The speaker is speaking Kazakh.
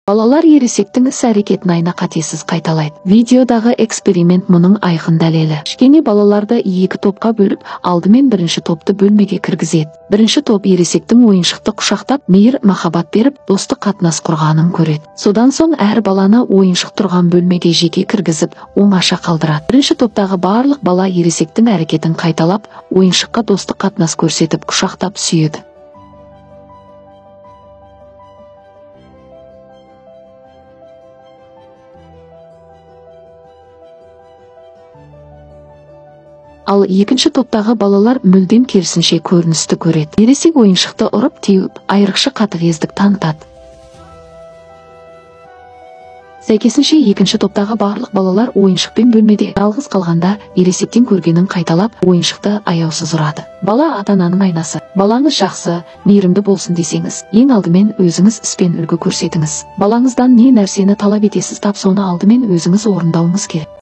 Балалар ересектің іс-әрекетін айна қатесіз қайталайды. Видеодағы эксперимент мұның айқын дәлелі. Кішкене балаларды екі топқа бөліп, алдымен бірінші топты бөлмеге кіргізеді. Бірінші топ ересектің ойыншықты құшақтап, мейір махаббат беріп, достық қатынас құрғанын көреді. Содан соң әр баланы ойыншық тұрған бөлмеге жеке кіргізіп, оңаша қалдырады. Бірінші топтағы барлық бала ересектің әрекетін қайталап, ойыншыққа достық қатынас көрсетіп, құшақтап сүйеді. Ал екінші топтағы балалар мүлдем керісінше көріністі көреді. Ересек ойыншықты ұрып теуіп, айрықша қатыгездік танытады. Сәйкесінше екінші топтағы барлық балалар ойыншықпен бөлмеде жалғыз қалғанда ересектен көргенін қайталап, ойыншықты аяусыз ұрады. Бала ата-ананың айнасы. Балаңыз жақсы, мейірімді болсын десеңіз, ең алдымен өзіңіз іспен үлгі көрсетіңіз. Балаңыздан не нәрсені талап етесіз, тап соны алдымен өзіңіз орындауыңыз керек.